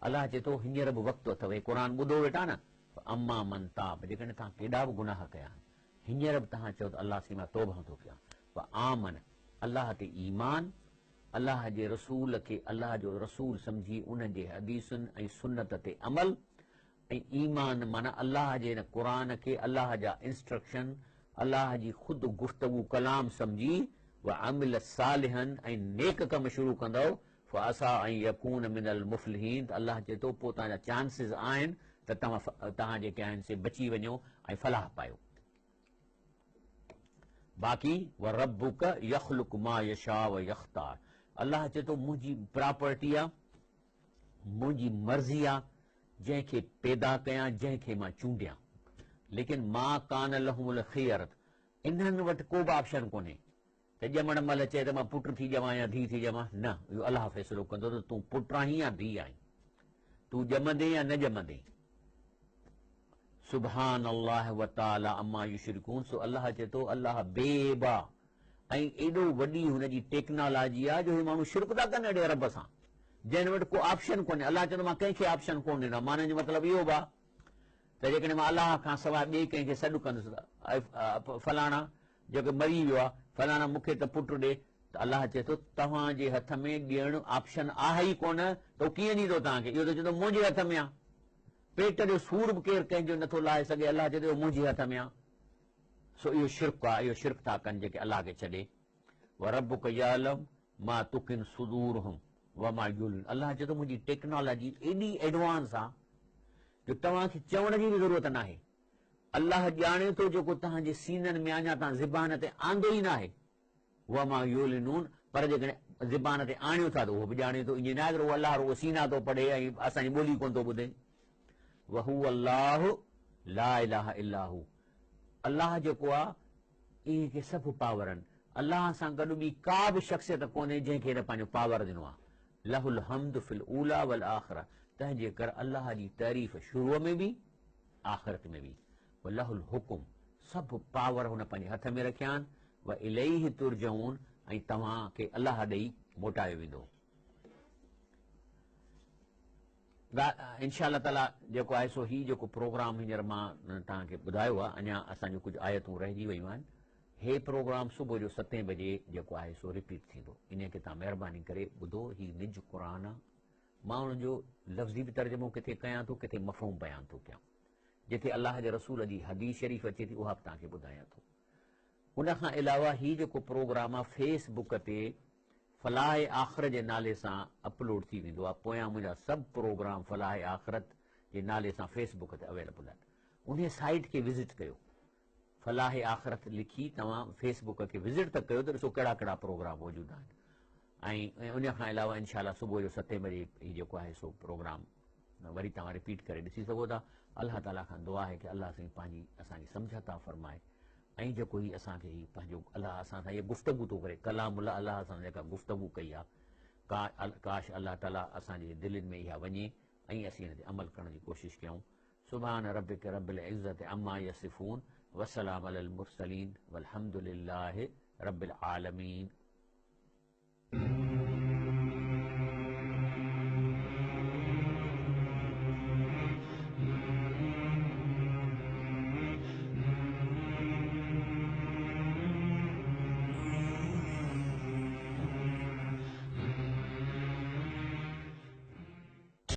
الله چئي ٿو هينئر به وقت اٿو هي قرآن ٻڌو ويٺا نه فاما من تاب جيڪڏهن توهان ڪيڏا به گناهه ڪيا آهن هينئر به توهان چئو ته الله سائين مان توبه ٿو ڪيان وآمن الله تي ايمان الله جي رسول کي الله جو رسول سمجهي ان جي حديثن ۽ سنت تي عمل ۽ ايمان معنيٰ الله جي هن قرآن کي الله جا انسٽرڪشن الله جي خود گفتگو ڪلام سمجهي وعمل صالحا ۽ نيڪ ڪم شروع ڪندؤ فعسيٰ ان يڪون من المفلحين ته الله چئي ٿو پوء توهان جا چانسز آهن ته توهان توهان جيڪي آهن سي بچي وڃو ۽ فلاح پايو. باقي وربک يخلق ما يشاء ويختار الله چئي ٿو منهنجي پراپرٽي آ منهنجي مرضي آ جنهن کي پيدا ڪيان جنهن کي مان چونڊيان ليڪن ما ڪان لهم الخيرت انهن وٽ ڪو به آپشن ڪونهي ته ڄمڻ مهل چئي ته مان پٽ ٿي ڄمان يا ڌيء ٿي ڄمان نه اهو الله فيصلو ڪندو ته تون پٽ آهين يا ڌيء آهين تون ڄمندين يا نه ڄمندين سبحان الله وتعالي عما يشرڪون سو الله چئي ٿو الله بي عيب آ ۽ ايڏو وڏي هن جي ٽيڪنالاجي آ جو هي ماڻهو شرڪ ٿا ڪن اهڙي رب سان جنهن وٽ ڪو آپشن ڪونهي الله چوندو مان ڪنهن کي آپشن ڪونه ڏنو آ معنيٰ جو مطلب اهو به آ ته جيڪڏهن مان الله کان سواء ٻئي ڪنهن کي سڏ ڪندس ته فلاڻا جيڪو مري ويو آ فلاڻا مون کي ته پٽ ڏي ته الله چئي ٿو توهان جي هٿ ۾ ڏيڻ آپشن آهي ئي ڪونه ته هو ڪيئن ڏيندو توهان کي اهو ته چوندو منهنجي هٿ ۾ آ پيٽ جو سور به ڪير ڪنهن جو نٿو لاهي سگهي الله چئي ٿو اهو منهنجي هٿ ۾ آ سو اهو شرڪ آ اهو شرڪ ٿا ڪن جيڪي الله کي ڇڏي وربک يعلم ما تڪن صدورهم وما يعلن الله چئي ٿو منهنجي ٽيڪنالاجي ايڏي ايڊوانس آ جو توهان کي چوڻ جي به ضرورت ناهي الله ڄاڻي ٿو جيڪو توهان جي سينن ۾ اڃا توهان زبان تي آندو ئي ناهي وما يعلنون پر جيڪڏهن زبان تي آڻيو ٿا ته اهو به ڄاڻي ٿو ائين ناهي ته رڳو الله رڳو سينا ٿو پڙهي ۽ اسان جي ٻولي ڪونه ٿو ٻڌي وهو الله لا اله الا هو الله جيڪو آ انهي کي سڀ پاور آهن الله سان گڏ ٻي ڪا به شخصيت ڪونهي جنهن کي هن پنهنجو پاور ڏنو آ له الحمد في الاوليٰ والآخرة تنهن جي ڪر الله جي تعريف شروع ۾ به آخرت ۾ به وله الحڪم سڀ پاور هن پنهنجي هٿ ۾ رکيا آهن واليه ترجعون ۽ توهان کي الله ڏي موٽايو ويندو. انشاء الله تعالي جيڪو آهي سو هي جيڪو پروگرام هينئر مان توهان کي ٻڌايو آهي اڃا اسان جون ڪجهه آيتون رهجي ويون آهن هي پروگرام صبح جو ستين بجي جيڪو آهي سو رپيٽ ٿيندو انهي کي توهان مهرباني ڪري ٻڌو هي نج قرآن آهي مان ان جو لفظي به ترجمو ڪٿي ڪيان ٿو ڪٿي مفهوم بيان ٿو ڪيان جتي الله جي رسول جي حديث شريف اچي ٿي اها به توهان کي ٻڌايان ٿو ان کان علاوه هي جيڪو پروگرام آهي فيس بڪ تي فلاح آخرت جي نالي سان اپلوڊ ٿي ويندو آهي. پويان منهنجا سڀ پروگرام فلاح آخرت جي نالي سان فيس بڪ تي اويليبل آهن. انهي سائيٽ کي وزٽ ڪيو. فلاح آخرت لکي توهان فيس بڪ کي وزٽ ته ڪيو ته ڏسو ڪهڙا ڪهڙا پروگرام موجود آهن ۽ ان کان علاوه انشاء الله صبح جو ستين بجي هي جيڪو آهي سو پروگرام وري توهان رپيٽ ڪري ڏسي سگهو ٿا. الله تعالي کان دعا آهي ڪه الله سائين پنهنجي اسان کي سمجهه عطا فرمائي ۽ جيڪو هي اسان کي هي پنهنجو الله اسان سان هي گفتگو ٿو ڪري ڪلام الله الله اسان سان جيڪا گفتگو ڪئي آهي ڪاش الله تعالي اسان جي دلين ۾ اها وڃي ۽ اسين ان تي عمل ڪرڻ جي ڪوشش ڪيون. سبحان ربک رب العزة عما يصفون وسلام علي المرسلين والحمد لله رب العالمين.